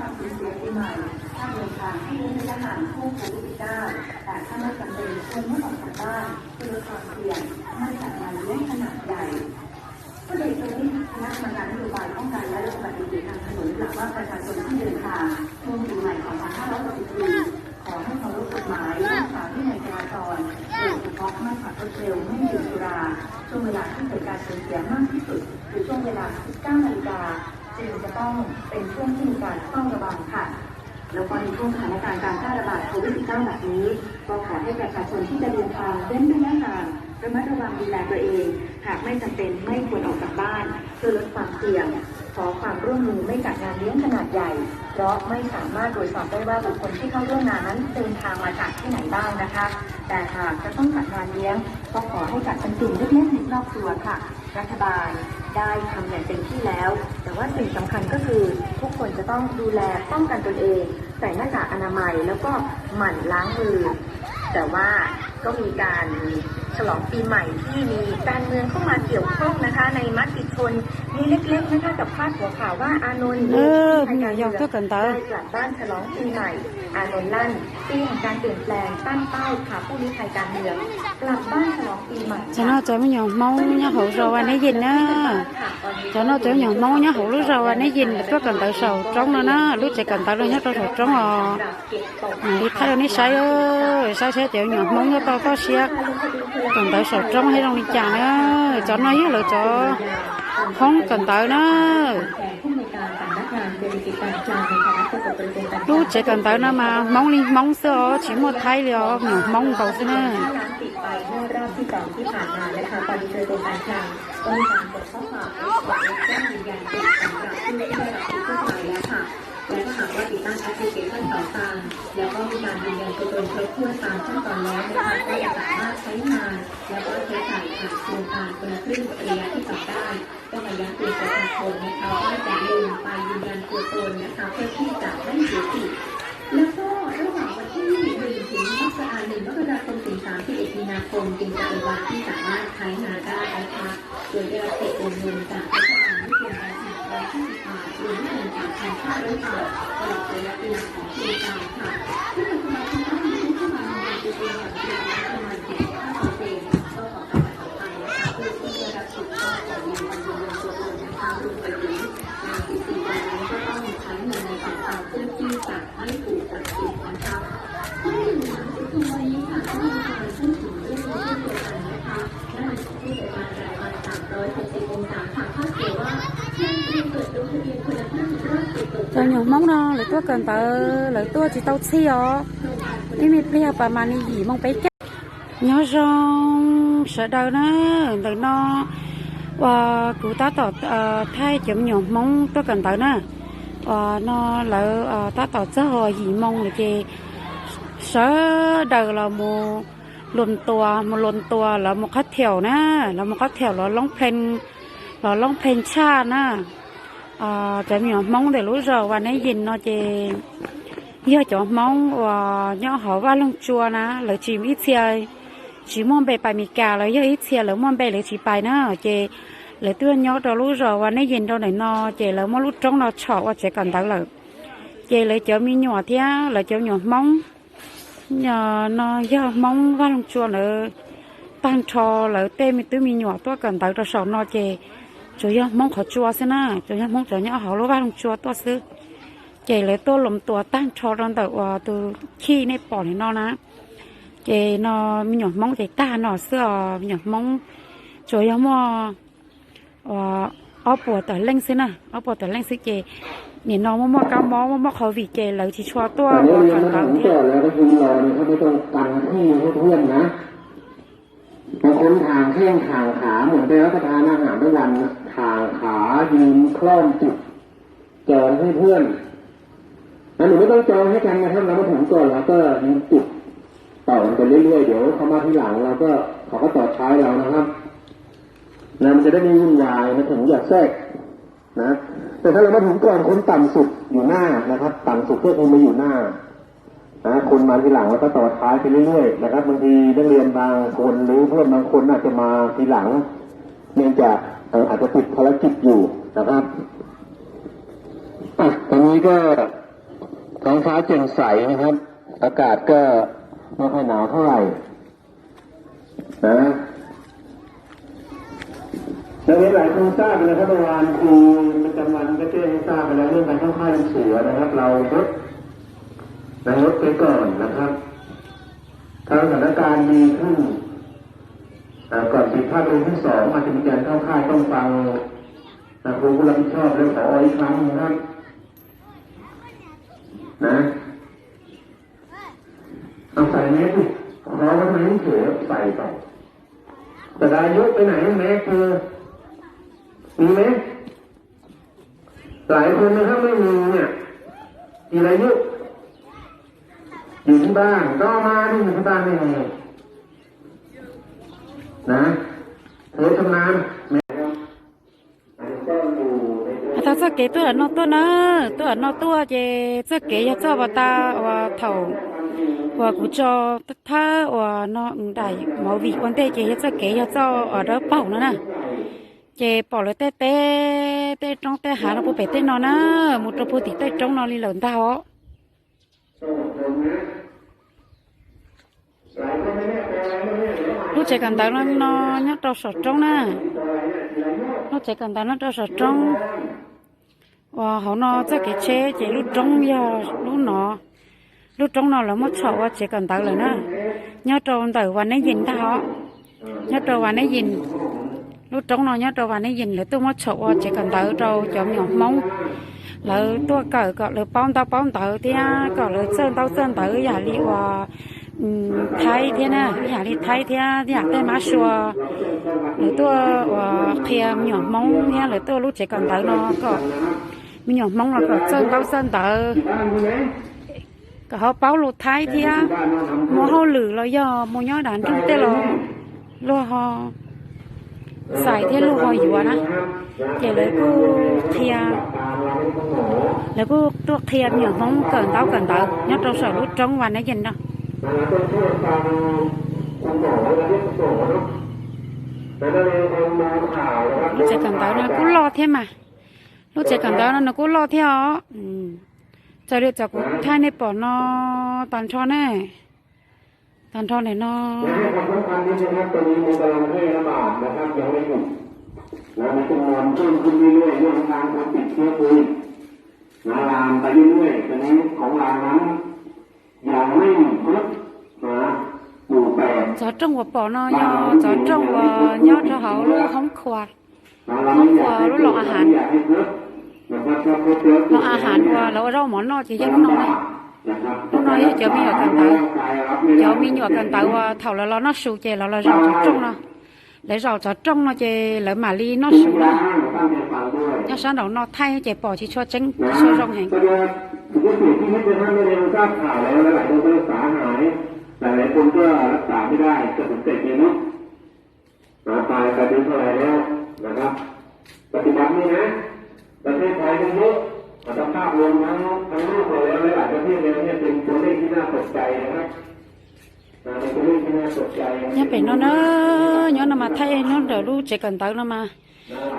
ความสูญเสียปีใหม่ ถ้าเดินทางที่เว้นระยะห่างช่วงโควิด สิบเก้า แต่ถ้าไม่จำเป็นควรงดออกจากบ้านเพื่อลดความเสี่ยงไม่จัดงานเลี้ยงขนาดใหญ่ พลเอกประวิตร คณะกรรมการนโยบายป้องกันและลดอุบัติเหตุทางถนน กล่าวว่าประชาชนที่เดินทางช่วงปีใหม่ สองพันห้าร้อยหกสิบสี่ ขอให้เคารพกฎหมาย รักษาวินัยจราจร โดยเฉพาะไม่ขับรถเร็ว ไม่ดื่มสุรา ช่วงเวลาที่เกิดการสูญเสียมากที่สุด คือช่วงเวลา สิบเก้านาฬิกา จึงจะต้องเป็นช่วงที่มีการเฝ้าระวังค่ะ แล้วก็ในช่วงสถานการณ์การแพร่ระบาดโควิด สิบเก้า แบบนี้ ก็ขอให้ประชาชนที่จะเดินทางเว้นระยะห่าง ระมัดระวังดูแลตัวเอง หากไม่จำเป็นไม่ควรออกจากบ้าน เพื่อลดความเสี่ยง ขอความร่วมมือไม่จัดงานเลี้ยงขนาดใหญ่ เพราะไม่สามารถตรวจสอบได้ว่าบุคคลที่เข้าร่วมงานนั้นเดินทางมาจากที่ไหนบ้างนะคะ แต่หากจะต้องจัดงานเลี้ยง ก็ขอให้จัดเป็นกลุ่มเล็กๆในครอบครัวค่ะ รัฐบาลได้ทำอย่างเต็มที่แล้ว แต่ว่าสิ่งสำคัญก็คือทุกคนจะต้องดูแลป้องกันตนเอง ใส่หน้ากากอนามัย แล้วก็หมั่นล้างมือ แต่ว่าก็มีการ ฉลองปีใหม่ที่มีการเมืองเข้ามาเกี่ยวข้องนะคะในมติชนมีเล็กๆนะคะกับพาดหัวข่าวว่าอานนท์ เออ มีหน่วยยอดตัวกันเต๋อ ได้กลับบ้านฉลองปีใหม่ อานนท์ลั่นปีแห่งการเปลี่ยนแปลงตั้งเป้าพาผู้ลี้ภัยการเมืองกลับบ้านฉลองปีใหม่ Cov no cov me nyuam Hmoob nyob hauv zos Vaj Neb Yees na. Cov no cov me nyuam Hmoob nyob hauv lub zos Vaj Neb Yees tuaj kawm ntawv saum roob no na, lub tsev kawm ntawv los nyob rau saum roob os. Li thaij rau nej saib, saib saib cov me nyuam Hmoob nyob tau toj siab kawm ntawv saum roob thiab zoo li cas na. Cov no yog lawv cov Hmoob kawm ntawv na. Lub tsev kawm ntawv no mas Hmoob li Hmoob xwb os, tsis muaj Thaib li os, me nyuam Hmoob nkaus xwb na. Cov nyuam Hmoob no lawv tuaj kawm ntawv, lawv tuaj tsis tau txhij os. Ib me pliag pas mas li yim moo peb caug. Nyob zoo sawv daws na, ntawm no uas kuv tab tom thaij cov me nyuam Hmoob tuaj kawm ntawv na. Uas no lawv tab tom txog yim moo lawm ces sawv daws los mus luam tuas, mus luam tuas los mus qhov thiaum na, los mus qhov thiaum los loob pheej, los loob pheej tshaj na. Cov me nyuam Hmoob ntawm lub zos Vaj Neb Yees no ces yog cov Hmoob uas nyob hauv Vaj Loog Tsua na, lawv tsis ib txhia tsis muaj npe pais Meskas, lawv yog ib txhia lawv muaj npe lawv tsis pais na, ces lawv tuaj nyob rau lub zos Vaj Neb Yees rau ntawm no, ces lawv muab lub roob no tshom ua tsev kawm ntawv lawm. Ces lawv cov me nyuam thiab lawv cov me nyuam Hmoob no yog Hmoob Vaj Loog Tsua ntawd tag nrho, lawv tej me tub me nyuam tuaj kawm ntawv rau saum no ces tsuas yog Hmoob qhov tsua xwb na, tsuas yog Hmoob cov nyob hauv lub Vaj Loog Tsua tuaj xwb. Ces lawv tuaj luam tuas tag nrho rau ntawm uas tus chij nej pom li no na. Ces no me nyuam Hmoob ces tag no xwb os, me nyuam Hmoob tsuas yog muaj ob puas tawm leej xwb na, ob puas tawm leej xwb ces nim no muaj muaj kab mob muaj muaj qhov vim ces lawv tsis tshua tuaj ua kawm ntawv thiab. บางคนถ่างแข้งถ่างขาเหมือนไปรับประทานอาหารทุกวัน ถ่างขา ยืนคล่อมจุด จองให้เพื่อน อันหนึ่งไม่ต้องจองให้กันนะครับ เรามาถึงก่อนเราก็ยืนจุดต่อกันไปเรื่อยๆ เดี๋ยวเขามาทีหลังเราก็เขาก็ต่อท้ายเรานะครับ นะ มันจะได้ไม่วุ่นวาย มาถึงอย่าแทรกนะ แต่ถ้าเรามาถึงก่อนคนต่ำสุดอยู่หน้านะครับ ต่ำสุดก็คือมาอยู่หน้า นะ คนมาทีหลังแล้วก็ต่อท้ายไปเรื่อยๆนะครับ บางทีนักเรียนบางคนหรือเพื่อนบางคนอาจจะมาทีหลัง เนื่องจากเอ่ออาจจะติดภารกิจอยู่นะครับ อ่ะ ตอนนี้ก็ท้องฟ้าแจ่มใสนะครับ อากาศก็ไม่ค่อยหนาวเท่าไหร่นะ นักเรียนหลายคนทราบนะครับ เมื่อวานครูประจำวันก็แจ้งให้ทราบไปแล้วเรื่องการเข้าค่ายลูกเสือนะครับ เรายกนะ ยกไปก่อนนะครับ ถ้าสถานการณ์ดีขึ้นอ่าก่อนปิดภาคเรียนที่สองอาจจะมีการเข้าค่ายต้องฟังนะครูผู้รับผิดชอบและผออีกครั้งนะครับ นะ เอาใส่แมสดิ ขอทำไมไม่เฉยใส่ไป แต่ดายุไปไหนแมสเธอ มีไหม หลายคนนะครับไม่มีเนี่ยจิรายุ อยู่ที่บ้านก็เอามาที่อยู่ที่บ้านไม่มีนะ เธอชำนาญแมส Thaum txoj kev tuaj ntawm no tuaj na, tuaj ntawm no tuaj ces txoj kev yog txoj uas tas uas thaum Uas kuv tso thawb uas no daim movie ua ntej ces yog txoj kev yog txoj uas dawb paug no na. Ces pom lawv tej teb, tej roob tej hav no puag pem tej no na, mus rau puag tim tej roob no li lawm ntag os. Lub tsev kawm ntawv no nyob rau saum roob na. Lub tsev kawm ntawv nyob rau saum roob. Uas hauv no txoj kev tsheb ces lub roob yog lub no. Lub roob no lawv muab txhom ua tsev kawm ntawv lawm na. Nyob rau ntawm Vas Neb Yis ntag os. Nyob rau Vas Neb Yis. Lub roob no nyob rau Vas Neb Yis, lawv tuaj muab txhom ua tsev kawm ntawv rau cov me nyuam Hmoob. Lawv tuaj kawm kom lawv paub ntaub paub ntawv thiab kom lawv txawj ntaub txawj ntawv yam li uas Thaib thiab na, yam li Thaib thiab yam tej mab sua. Lawv tuaj uas qhia me nyuam Hmoob thiab lawv tuaj lub tsev kawm ntawv no kom me nyuam Hmoob los kom txawj ntaub txawj ntawv, kom ho paub lus Thaib thiab. Muaj hauj lwm los yog mus nyob dav nroog tej los luag ho xais thiab luag ho yuav na. Ces lawv kuj qhia, lawv kuj tuaj qhia me nyuam Hmoob kawm ntaub kawm ntawv nyob rau saum lub roob Vas Neb Yis no. Lub tsev kawm ntawv no kuj loj thiab mas. Lub tsev kawm ntawv no nws kuj loj thiab os. Txawm li txawm kuv thaij nej pom no tag nrho ne, tag nrho ntawm no. Cov rooj uas pom no yog cov rooj uas nyob rau hauv lub hoob khua, hoob khua lub los a has, los a has uas lawv ua zaub mov noj ces yog lub no na. Lub no yog cov me nyuam kawm ntawv, cov me nyuam kawm ntawv uas thaum lawv los noj su ces lawv los zaum cov rooj no. Lawv zaum cov rooj no ces lawv mam li noj su na. Nyob sab nraum no thaij ces pom tsis tshua tseeb, tsis tshua zoo heev. Nyob pem no na, nyob no mas thaij nyob ntawm lub tsev kawm ntawv no mas,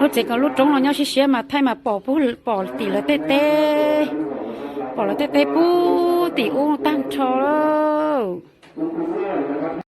lub tsev kawm lub roob no nyob siab siab mas thaij mas pom, pom tim lawv tej teb, pom lawv tej teb puag tim ub tag nrho lawm.